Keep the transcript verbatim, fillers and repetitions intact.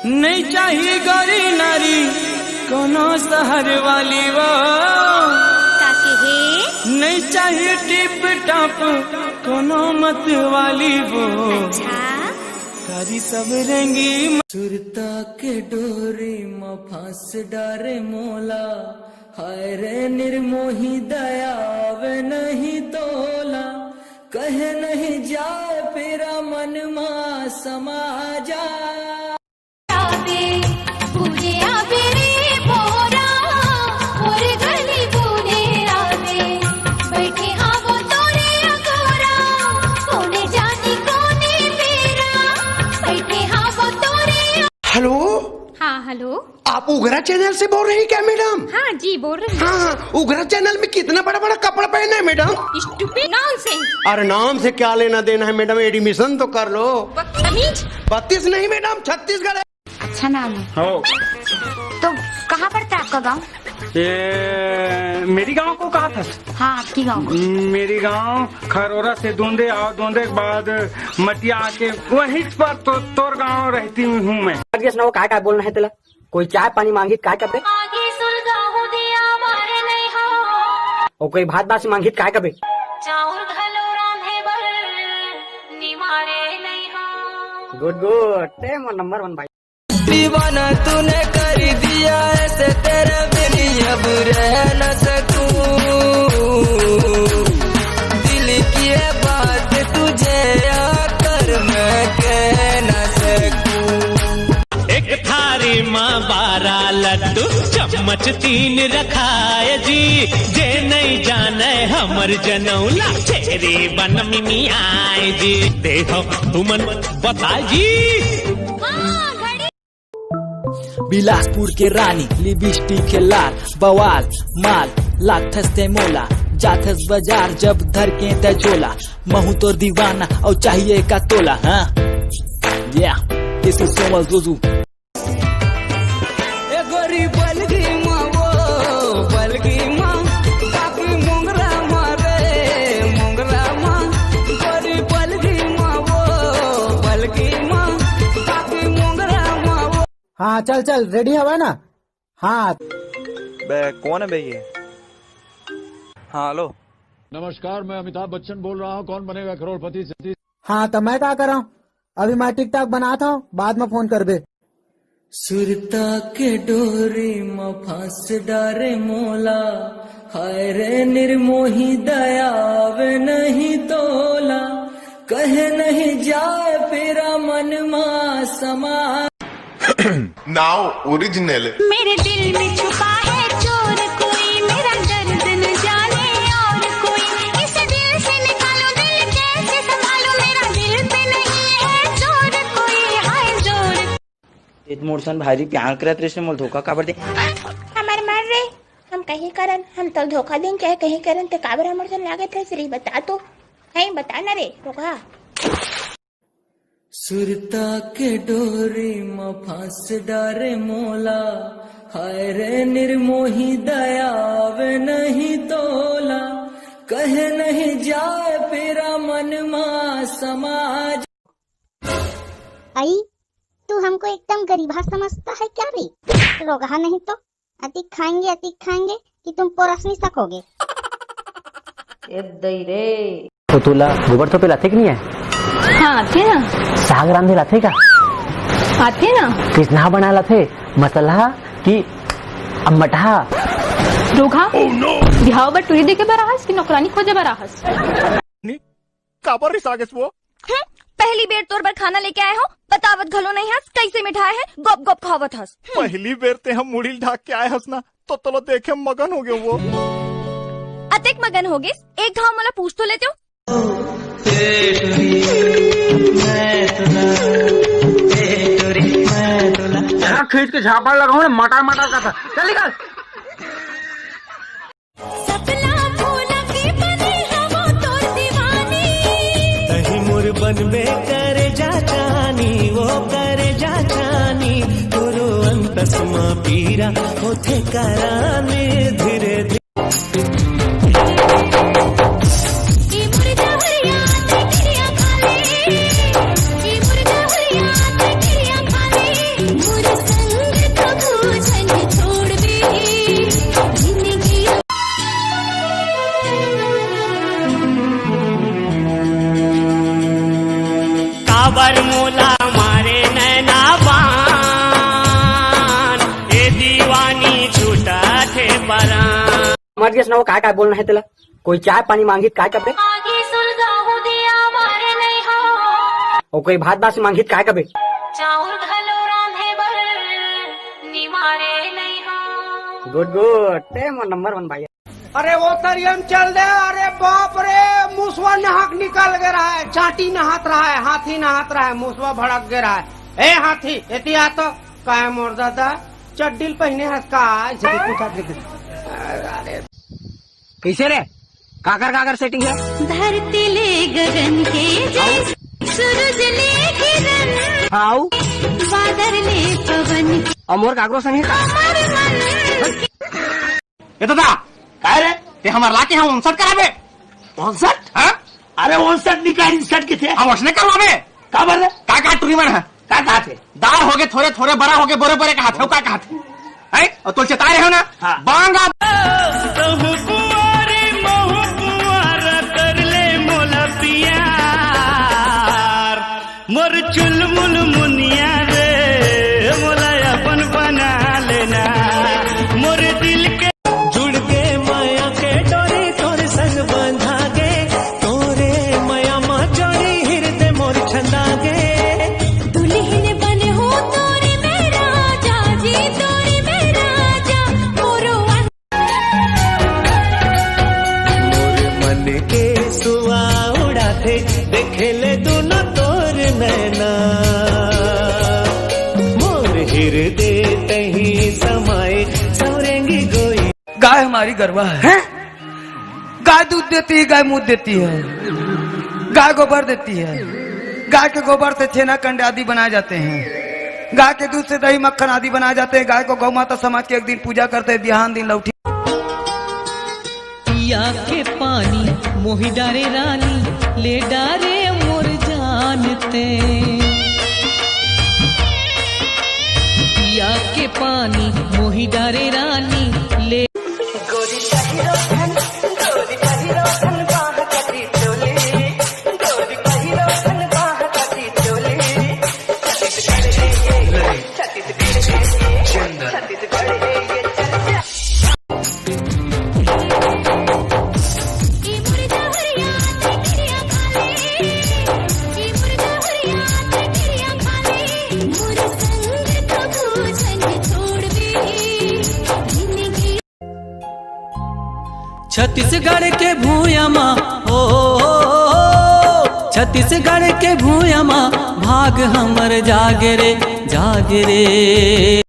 नहीं चाहिए गौरी नारी कोनो शहर वाली वो। काके हे? नहीं चाहिए टिप टॉप कोनो मत वाली वो। अच्छा। कारी सब रंगी म- सुरता के डोरी म फांस डारे मोला। हाय रे निर्मोही दया आवे नहीं तोला। कहे नहीं जाए पीरा मन मा समा जा। आवे, बूढ़े आवे रे भोरा, मोर गली बूढ़े आवे। बैठे हावो तोरे अगोरा, कोने जानी कोने बेरा। बैठे हावो तोरे हेलो। हाँ, हेलो। आप उगरा चैनल से बोल रही क्या मैडम? हाँ जी, बोल रही हूँ। हाँ, हाँ, उगरा चैनल में कितना बड़ा बड़ा कपड़ा पहना है मैडम? Stupid nonsense। अरे नाम से क्या लेना देना है मैडम, एडमिशन तो कर लो। बदतमीज। बत्तीस नहीं मैडम, छत्तीसगढ़ है। अच्छा नाम है। हो। तो कहाँ पड़ता है आपका गांव? ये मेरी गांव को कहा था? हाँ, आपकी गांव को। मेरी गांव खरोरा से दूंदे आओ, दूंदे के बाद मटिया आके वहीं पर तो, तोर गांव रहती हूँ मैं। अरे सुनाओ, काय काय बोलना है तेला? कोई चाय पानी मांगी, काय कबे? आगे सुलगाहूं दिया मारे नहीं हो। और कोई भात बासी मांगी, काय कबे? चाउर घलो रांधे बर निमारे नहीं हो। गुड गुड, ते मोर नंबर वन भाई। दीवाना तूने कर दिया ऐसे, तेरे बिन अब रह न सकूं। दिल की ये बात तुझे आकर मैं कह न सकूं। एक थारी माँ बारह लड्डू, चम्मच तीन रखाए जी। जे नहीं जाने हमर जनौला, छेरी बन मिमियाए जी। देखो तुमन बताए जी। बिलासपुर के रानी, लिपस्टिक के लाल, बवाल माल, लागथस ते मोला, जाथस बाजार जब धर के ते झोला। महू तोर दीवाना, अउ चाहिए का तोला, हाँ? Yeah, this is Somal Zuzu। ए गोरी बलगी माँ वो, बलगी माँ, बाकी मोंगरा माँ रे, मोंगरा माँ, गोरी बलगी माँ वो, बलगी माँ, बाकी मोंगरा माँ वो। हाँ, चल, चल, रेडी हवा ना? हाँ। बे, कौन है बे ये? हाँ, हेलो। नमस्कार, मैं अमिताभ बच्चन बोल रहा हूँ, कौन बनेगा करोड़पति से? हाँ, तो मैं का करा हूँ? अभी मैं टिकटॉक बनाता हूँ, बाद में फोन करबे। सुरता के डोरी म फांस डारे मोला, हाय रे निर्मोही दया आवे नहीं तोला, कहे नहीं जाए पीरा मन मा समा। Now original। मेरे दिल में छुपा है चोर कोई, मेरा दर्द न जाने और कोई। इस दिल से निकालो दिल कैसे संभालो, मेरा दिल पे नहीं है जोर कोई, हाय जोर। ए मोर सन भारी प्यार करत रहिस, मोला धोखा काबर दे? हमर मर रे, हम कहीं करन, हम तो धोखा देन चाहे कहीं करन, ते काबर हमर सन लागत रहिस रे, बता तो, हैं बता ना रे, धोखा। सुरता के डोरी म फांस डारे मोला, हाय रे निर्मोही दया आवे नहीं तोला, कहे नहीं जाए पीरा मन मा समाज। आई, तू हमको एकदम गरीबा समझता है क्या रे? रोगहा नहीं तो। अतिक खाएंगे, अतिक खाएंगे कि तुम पोरस नहीं सकोगे। ए दई रे। तो तोला गोबर थोपे ल आथे कि नहीं आय? हाँ, आथे ना। साग रांधे ल आथे का? आथे ना। किसना बनाय ल आथे? मसलहा कि अम्मटहा? रोगहा, बिहाव बर टूरी देखे बर आहस कि नौकरानी खोजे बर आहस? काबर रिसा गेस वो? हम्म, पहली बेर तोर बर खाना लेके आए हो, बतावत घलो नहीं हस, कैसे मिठाए है, गप गप खावत हस। हम्म। पहली बेर ते हम मुड़ी ल ढाक के आए हस ना, तो तोला देखे मगन हो गयो वो। अतेक मगन हो गेस, एक घाव मोला पूछ तो लेते हो। हाँ, खींच के झापड़ लगाऊं ना, मटर मटर का था। चल निकल। सपना भूला के बने हवो तोर दीवानी। तही मोर बनबे करे जा जानी, वो करे जा जानी, तोरो अंतस मा पीरा होथे करानी धीरे धीरे। ई मुर्गा हुरिया ते किरिया खा ले, ई मुर्गा हुरिया ते किरिया खा ले। समझ गेस ना वो काय काय बोलना हे तेला। कोई चाय पानी मांगी त काय कबे? आगी सुलगाहूं दिया बारे नहीं हो। अउ कोई भात बासी मांगी त काय कबे? चाउर घलो रांधे बर निवारे नहीं हो। गुड गुड, ते मोर नंबर वन भाई। अरे वो तरियम चल दे। अरे बाप रे, मुसवा नहक निकल गे रहा है, चांटी नहात रहा है, हाथी नहात रहा है, मुसवा भड़क गे रहा है। ए हाथी, एती आ तो। काय मोर दादा, चड्डी ल पहिने हस का? ऐसे कुछ अरे, कैसे रे? काकर काकर सेटिंग है? धरती ले गगन के जैसे, सूरज ले किरण, हाउ? बादर ले पवन, अउ मोर काकरो संग हे का? हमर मन। ए दादा, काय रे? ते हमर लाके हम ओनसट कराबे? ओनसट? हाँ? अरे ओनसट निकाल, इनसट किथे? हम ओसने करवाबे। काबर रे? का कहा टूरी मन ह? का कहा थे? दार होगे थोरे थोरे, बरा होगे बोरे बोरे कहा थे, का कहा थे? हैं? अउ तोल चेताय रहे हो ना? हाँ। बांगा। तहु कुआरी महु कुआरा कर ले मोला पियार। मोर चुलमुल मुनिया रे, मोला अपन बना लेना। मोर दिल के जुड़ गे मया के डोरी, तोर संग बंधा गे, तोरे मया मा चोरी हिरदे मोर छंदा गे। दुल्हन बने हो तोरे में राजा जी, तोरे में राजा, मोरो मोर मन के सुआ उड़ाथे, देखे ले दुनो तोर नैना। मोर हिरदे तही समाए, सौरेंगी गोई। गाय हमारी गरवा है। हैं? गाय दूध देती है, गाय मूत देती है, गाय गोबर देती है। गाय के गोबर से छेना, कंडे आदि बनाए जाते हैं। गाय के दूध से दही, मक्खन आदि बनाए जाते हैं। गाय को गौ माता समझ के एक दिन पूजा करते हैं, बिहान दिन लौठी। पिया के पानी मोहि डारे रानी, ले डारे मोर जान ते। पिया के पानी मोहि डारे रानी, ले। गोरी पहिरो धन, गोरी पहिरो धन, बाह कटी चोली, गोरी पहिरो धन, बाह कटी चोली। छत्तीसगढ़ है ये, छत्तीसगढ़ है ये, छत्तीसगढ़ है ये चर्चा। छत्तीसगढ़ के भूया मा, ओ, छत्तीसगढ़ के भूया मा, भाग हमर जागे रे, जागे रे।